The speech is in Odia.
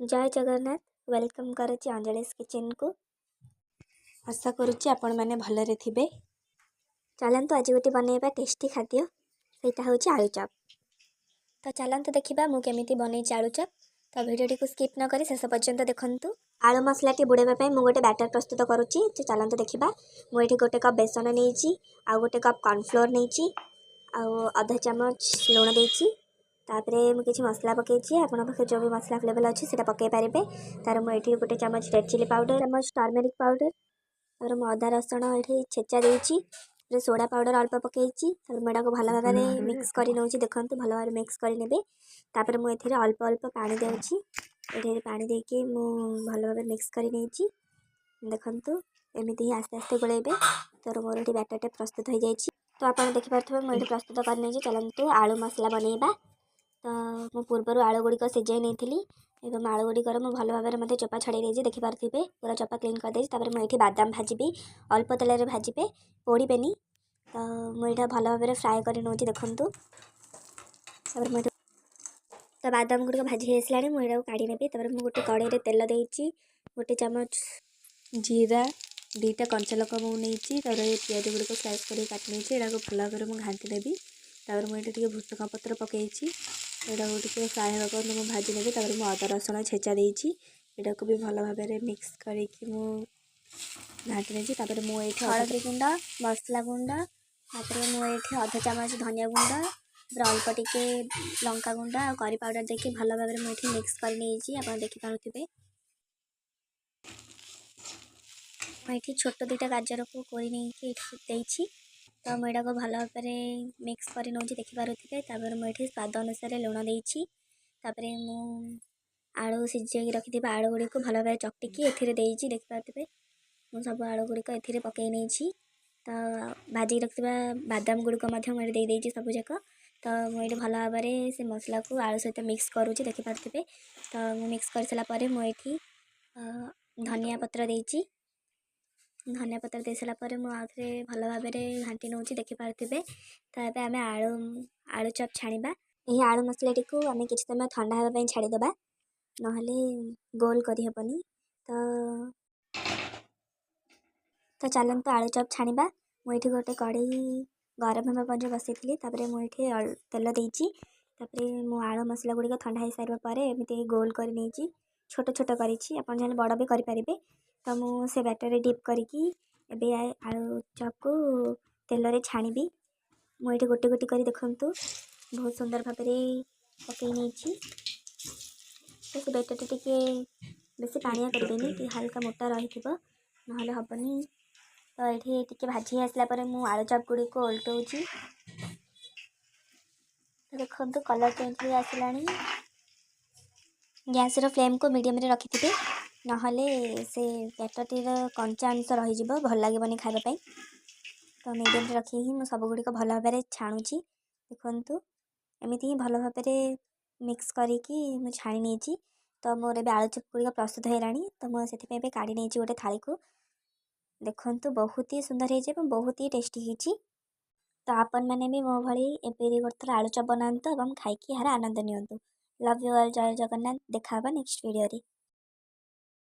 ଜୟ ଜଗନ୍ନାଥ। Welcome କରୁଛି ଅଞ୍ଜଳିସ୍ କିଚେନ୍କୁ। ଆଶା କରୁଛି ଆପଣମାନେ ଭଲରେ ଥିବେ। ଚାଲନ୍ତୁ, ଆଜି ଗୋଟେ ବନେଇବା ଟେଷ୍ଟି ଖାଦ୍ୟ, ସେଇଟା ହେଉଛି ଆଳୁ ଚପ୍। ତ ଚାଲନ୍ତୁ ଦେଖିବା ମୁଁ କେମିତି ବନେଇଛି ଆଳୁ ଚପ୍। ତ ଭିଡ଼ିଓଟିକୁ ସ୍କିପ୍ ନ କରି ଶେଷ ପର୍ଯ୍ୟନ୍ତ ଦେଖନ୍ତୁ। ଆଳୁ ମସଲାଟି ବୁଡ଼ାଇବା ପାଇଁ ମୁଁ ଗୋଟେ ବ୍ୟାଟର୍ ପ୍ରସ୍ତୁତ କରୁଛି। ତ ଚାଲନ୍ତୁ ଦେଖିବା। ମୁଁ ଏଠି ଗୋଟେ କପ୍ ବେସନ ନେଇଛି, ଆଉ ଗୋଟେ କପ୍ କର୍ଣ୍ଣଫ୍ଲୋର୍ ନେଇଛି, ଆଉ ଅଧା ଚାମଚ ଲୁଣ ଦେଇଛି। ତାପରେ ମୁଁ କିଛି ମସଲା ପକାଇଛି। ଆପଣଙ୍କ ପାଖରେ ଯେଉଁ ବି ମସଲା ଆଭେଲେବଲ୍ ଅଛି, ସେଇଟା ପକାଇ ପାରିବେ। ତାର ମୁଁ ଏଠି ଗୋଟେ ଚାମଚ ରେଡ଼୍ ଚିଲି ପାଉଡ଼ର, ଚାମଚ ଟର୍ମେରିକ୍ ପାଉଡ଼ର, ତାପରେ ମୁଁ ଅଦା ରସୁଣ ଏଠି ଛେଚା ଦେଇଛି। ତାପରେ ସୋଡ଼ା ପାଉଡ଼ର ଅଳ୍ପ ପକାଇଛି। ତାପରେ ମୁଁ ଏଟାକୁ ଭଲ ଭାବରେ ମିକ୍ସ କରି ନେଉଛି। ଦେଖନ୍ତୁ, ଭଲ ଭାବରେ ମିକ୍ସ କରିନେବେ। ତାପରେ ମୁଁ ଏଥିରେ ଅଳ୍ପ ଅଳ୍ପ ପାଣି ଦେଉଛି। ଏଠି ପାଣି ଦେଇକି ମୁଁ ଭଲ ଭାବରେ ମିକ୍ସ କରି ନେଇଛି। ଦେଖନ୍ତୁ, ଏମିତି ହିଁ ଆସ୍ତେ ଆସ୍ତେ ଗୋଳେଇବେ। ତ ମୋର ଏଠି ବ୍ୟାଟରଟା ପ୍ରସ୍ତୁତ ହୋଇଯାଇଛି। ତ ଆପଣ ଦେଖିପାରୁଥିବେ, ମୁଁ ଏଠି ପ୍ରସ୍ତୁତ କରିନେଇଛି। ଚାଲନ୍ତୁ ଆଳୁ ମସଲା ବନେଇବା। ତ ମୁଁ ପୂର୍ବରୁ ଆଳୁ ଗୁଡ଼ିକ ସିଝାଇ ନେଇଥିଲି ଏବଂ ଆଳୁ ଗୁଡ଼ିକର ମୁଁ ଭଲ ଭାବରେ ମଧ୍ୟ ଚୋପା ଛଡ଼େଇ ଦେଇଛି। ଦେଖିପାରୁଥିବେ, ପୁରା ଚୋପା କ୍ଲିନ୍ କରିଦେଇଛି। ତାପରେ ମୁଁ ଏଇଠି ବାଦାମ ଭାଜିବି। ଅଳ୍ପ ତେଲରେ ଭାଜିବେ, ପୋଡ଼ିବେନି। ତ ମୁଁ ଏଇଟା ଭଲ ଭାବରେ ଫ୍ରାଏ କରି ନେଉଛି, ଦେଖନ୍ତୁ। ତାପରେ ମୁଁ ଏଠି ତ ବାଦାମ ଗୁଡ଼ିକ ଭାଜି ହେଇ ଆସିଲାଣି, ମୁଁ ଏଇଟାକୁ କାଢ଼ି ନେବି। ତାପରେ ମୁଁ ଗୋଟେ କଡ଼େଇରେ ତେଲ ଦେଇଛି, ଗୋଟେ ଚାମଚ ଜିରା, 2ଟା କଞ୍ଚା ଲଙ୍କା ମୁଁ ନେଇଛି। ତାପରେ ପିଆଜ ଗୁଡ଼ିକ ସ୍ଲାଇସ୍ କରିକି କାଟି ନେଇଛି। ଏଟାକୁ ଭଲ ଭାବରେ ମୁଁ ଘାଣ୍ଟି ନେବି। ତାପରେ ମୁଁ ଏଠି ଟିକେ ଭୃସଙ୍ଗ ପତ୍ର ପକାଇଛି। ଏଟାକୁ ଟିକେ ଫ୍ରାଏ ହେବା ପର୍ଯ୍ୟନ୍ତ ମୁଁ ଭାଜି ନେବି। ତାପରେ ମୁଁ ଅଦା ରସୁଣ ଛେଚା ଦେଇଛି। ଏଟାକୁ ବି ଭଲ ଭାବରେ ମିକ୍ସ କରିକି ମୁଁ ଘାଣ୍ଟି ନେଇଛି। ତାପରେ ମୁଁ ଏଇଠି ହଳଦୀ ଗୁଣ୍ଡ, ମସଲା ଗୁଣ୍ଡ, ତାପରେ ମୁଁ ଏଇଠି ଅଧ ଚାମଚ ଧନିଆ ଗୁଣ୍ଡ, ତାପରେ ଅଳ୍ପ ଟିକେ ଲଙ୍କା ଗୁଣ୍ଡ ଆଉ କରି ପାଉଡ଼ର ଦେଇକି ଭଲ ଭାବରେ ମୁଁ ଏଠି ମିକ୍ସ କରି ନେଇଛି। ଆପଣ ଦେଖିପାରୁଥିବେ, ମୁଁ ଏଠି ଛୋଟ 2ଟା ଗାଜରକୁ କୋରି ନେଇକି ଏଠି ଦେଇଛି। ତ ମୁଁ ଏଇଟାକୁ ଭଲ ଭାବରେ ମିକ୍ସ କରି ନେଉଛି, ଦେଖିପାରୁଥିବେ। ତାପରେ ମୁଁ ଏଠି ସ୍ୱାଦ ଅନୁସାରେ ଲୁଣ ଦେଇଛି। ତାପରେ ମୁଁ ଆଳୁ ସିଝେଇକି ରଖିଥିବା ଆଳୁ ଗୁଡ଼ିକୁ ଭଲ ଭାବରେ ଚକଟିକି ଏଥିରେ ଦେଇଛି। ଦେଖିପାରୁଥିବେ, ମୁଁ ସବୁ ଆଳୁ ଗୁଡ଼ିକ ଏଥିରେ ପକାଇ ନେଇଛି। ତ ଭାଜିକି ରଖିଥିବା ବାଦାମ ଗୁଡ଼ିକ ମଧ୍ୟ ମୁଁ ଏଠି ଦେଇଦେଇଛି ସବୁଯାକ। ତ ମୁଁ ଏଇଠି ଭଲ ଭାବରେ ସେ ମସଲାକୁ ଆଳୁ ସହିତ ମିକ୍ସ କରୁଛି, ଦେଖିପାରୁଥିବେ। ତ ମୁଁ ମିକ୍ସ କରିସାରିଲା ପରେ ମୁଁ ଏଇଠି ଧନିଆ ପତ୍ର ଦେଇଛି। ଧନିଆ ପତ୍ର ଦେଇସାରିଲା ପରେ ମୁଁ ଆଉଥରେ ଭଲ ଭାବରେ ଘାଣ୍ଟି ନେଉଛି, ଦେଖିପାରୁଥିବେ। ତ ଏବେ ଆମେ ଆଳୁ ଚପ୍ ଛାଣିବା। ଏହି ଆଳୁ ମସଲାଟିକୁ ଆମେ କିଛି ସମୟ ଥଣ୍ଡା ହେବା ପାଇଁ ଛାଡ଼ିଦେବା, ନହେଲେ ଗୋଲ କରିହେବନି। ତ ଚାଲନ୍ତୁ ଆଳୁ ଚପ୍ ଛାଣିବା। ମୁଁ ଏଇଠି ଗୋଟେ କଢ଼େଇ ଗରମ ହେବା ପର୍ଯ୍ୟନ୍ତ ବସାଇଥିଲି। ତାପରେ ମୁଁ ଏଇଠି ତେଲ ଦେଇଛି। ତାପରେ ମୁଁ ଆଳୁ ମସଲା ଗୁଡ଼ିକ ଥଣ୍ଡା ହେଇସାରିବା ପରେ ଏମିତି ଗୋଲ କରି ନେଇଛି। ଛୋଟ ଛୋଟ କରିଛି, ଆପଣ ଚାହିଁଲେ ବଡ଼ ବି କରିପାରିବେ। ତ ମୁଁ ସେ ବ୍ୟାଟରରେ ଡିପ୍ କରିକି ଏବେ ଆଳୁ ଚପ୍କୁ ତେଲରେ ଛାଣିବି। ମୁଁ ଏଇଠି ଗୋଟେ ଗୋଟେ କରି, ଦେଖନ୍ତୁ, ବହୁତ ସୁନ୍ଦର ଭାବରେ ପକାଇ ନେଇଛି। ତ ସେ ବ୍ୟାଟରଟା ଟିକେ ବେଶୀ ପାଣିଆ କରିବେନି, ଟିକେ ହାଲକା ମୋଟା ରହିଥିବ, ନହେଲେ ହେବନି। ତ ଏଠି ଟିକେ ଭାଜି ହେଇ ଆସିଲା ପରେ ମୁଁ ଆଳୁ ଚପ୍ ଗୁଡ଼ିକୁ ଓଲଟଉଛି। ତ ଦେଖନ୍ତୁ, କଲର୍ ଚେଞ୍ଜ ହେଇ ଆସିଲାଣି। ଗ୍ୟାସ୍ର ଫ୍ଲେମ୍କୁ ମିଡ଼ିୟମ୍ରେ ରଖିଥିବେ, ନହେଲେ ସେ ବ୍ୟାଟରଟିର କଞ୍ଚା ଅଂଶ ରହିଯିବ, ଭଲ ଲାଗିବନି ଖାଇବା ପାଇଁ। ତ ମିଡ଼ିୟମ୍ରେ ରଖିକି ହିଁ ମୁଁ ସବୁଗୁଡ଼ିକ ଭଲ ଭାବରେ ଛାଣୁଛି। ଦେଖନ୍ତୁ, ଏମିତି ହିଁ ଭଲ ଭାବରେ ମିକ୍ସ କରିକି ମୁଁ ଛାଣି ନେଇଛି। ତ ମୋର ଏବେ ଆଳୁ ଚପ୍ ଗୁଡ଼ିକ ପ୍ରସ୍ତୁତ ହେଲାଣି। ତ ମୁଁ ସେଥିପାଇଁ ଏବେ କାଢ଼ି ନେଇଛି ଗୋଟେ ଥାଳିକୁ। ଦେଖନ୍ତୁ, ବହୁତ ହି ସୁନ୍ଦର ହେଇଛି ଏବଂ ବହୁତ ହି ଟେଷ୍ଟି ହେଇଛି। ତ ଆପଣମାନେ ବି ମୋ ଭଳି ଏପରି ଗୋଟେ ଥର ଆଳୁ ଚପ୍ ବନାନ୍ତୁ ଏବଂ ଖାଇକି ଏହାର ଆନନ୍ଦ ନିଅନ୍ତୁ। Love you all. Jay Jagannath. ଦେଖା ହେବା ନେକ୍ସଟ ଭିଡ଼ିଓରେ।